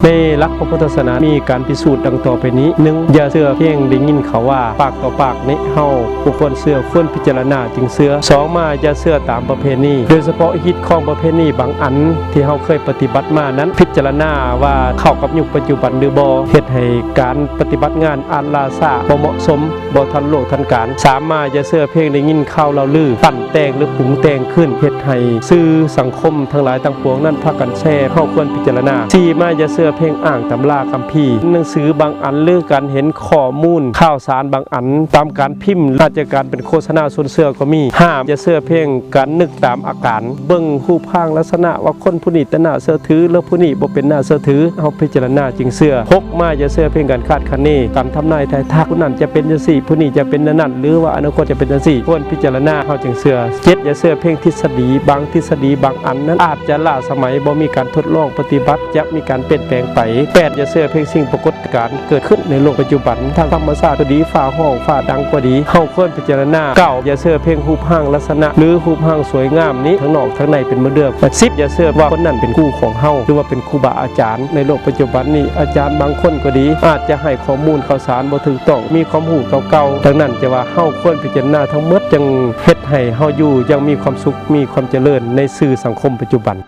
ໃນຫຼັກພະພຸດທະສາສະໜາມີການພິສູດດັ່ງຕໍ່ໄປນີ້: ໜຶ່ງ, ຢ່າເຊື່ອພຽງໄດ້ຍິນເຂົາວ່າ, ປາກຕໍ່ປາກນີ້ເຮົາບໍ່ຄວນເຊື່ອ, ຄວນພິຈາລະນາຈຶ່ງເຊື່ອ. ສອງມາ, ຢ່າເຊື່ອຕາມປະເພນີ, ໂດຍສະເພາະຮີດຄອງປະເພນີບາງອັນທີ່ເຮົາເຄີຍປະຕິບັດມານັ້ນ, ພິຈາລະນາວ່າເຂົ້າກັບຍຸກປັດຈຸບັນຫຼືບໍ່, ເຮັດໃຫ້ການປະຕິບັດງານອາດລ່າຊ້າ, ບໍ່ເໝາະສົມ, ບໍ່ທັນໂລກທັນການ. ສາມມາ, ຢ່າເຊື່ອພຽງໄດ້ຍິນຂ່າວເລົ່າລື, ປັ້ນແຕ່ງ ຫຼື ປຸງແຕ່ງຂຶ້ນ, ເຮັດໃຫ້ສື່ສັງຄົມທັງຫຼາຍທັງປວງນັ້ນພາກັນແຊ, ເຮົາຄວນພິຈາລະນາ. ສີ່ມາ, ຢ່າເຊື່ອພຽງອ້າງຕຳລາຄຳພີ, ໜັງສືບາງອັນ ຫຼື ການເຫັນຂໍ້ມູນຂ່າວສານບາງອັນຕາມການພິມ, ອາດຈະການເປັນໂຄສະນາຊວນເຊື່ອກໍມີ. ຫ້າ, ຢ່າເຊື່ອພຽງການນຶກຕາມອາການ, ເບິ່ງຮູບຮ່າງລັກສະນະວ່າຄົນຜູ້ນີ້ແຕ່ໜ້າເຊື່ອຖື ຫຼື ຜູ້ນີ້ບໍ່ເປັນໜ້າເຊື່ອຖື, ເຮົາພິຈາລະນາຈຶ່ງເຊື່ອ. ຫົກມາ, ຢ່າເຊື່ອພຽງການຄາດຄະເນ, ການທຳນາຍທາຍທັກ, ຜູ້ນັ້ນຈະເປັນຈັ່ງຊີ້, ຜູ້ນີ້ຈະເປັນແນວນັ້ນ ຫຼືວ່າອະນາຄົດຈະເປັນຈັ່ງຊີ້, ຄວນພິຈາລະນາເຮົາຈຶ່ງເຊື່ອ. ເຈັດ, ຢ່າເຊື່ອພຽງທິດສະດີ, ບາງທິດສະດີບາງອັນນັ້ນອາດຈະລ້າສະໄໝ, ບໍ່ມີການທົດລອງປະຕິບັດ, ຈະມີການປ່ຽນແປງໄປ. ແປດ, ຢ່າເຊື່ອພຽງສິ່ງປາກົດການເກີດຂຶ້ນໃນໂລກປັດຈຸບັນ, ທາງທຳມະຊາດກໍດີ, ຟ້າຮ້ອງ, ຟ້າດັງກໍດີ, ເຮົາຄວນພິຈາລະນາ. ເກົ້າ, ຢ່າເຊື່ອພຽງຮູບຮ່າງລັກສະນະ ຫຼື ຮູບຮ່າງສວຍງາມນີ້, ທັງນອກທັງໃນເປັນໝົດເດີ. ສິບ, ຢ່າເຊື່ອວ່າຄົນນັ້ນເປັນຄູຂອງເຮົາ ຫຼືວ່າເປັນຄູບາອາຈານ. ໃນໂລກປັດຈຸບັນນີ້ ອາຈານບາງຄົນກໍດີ ອາດຈະໃຫ້ຂໍ້ມູນຂ່າວສານບໍ່ຖືກຕ້ອງ, ມີຄວາມຮູ້ເກົ່າໆ. ດັ່ງນັ້ນ ຈະວ່າເຮົາຄວນພິຈາລະນາທັງໝົດ, ຈຶ່ງເຮັດໃຫ້ເຮົາຢູ່ຢ່າງມີຄວາມສຸກ, ມີຄວາມຈະເລີນໃນສື່ສັງຄົມປັດຈຸບັນ.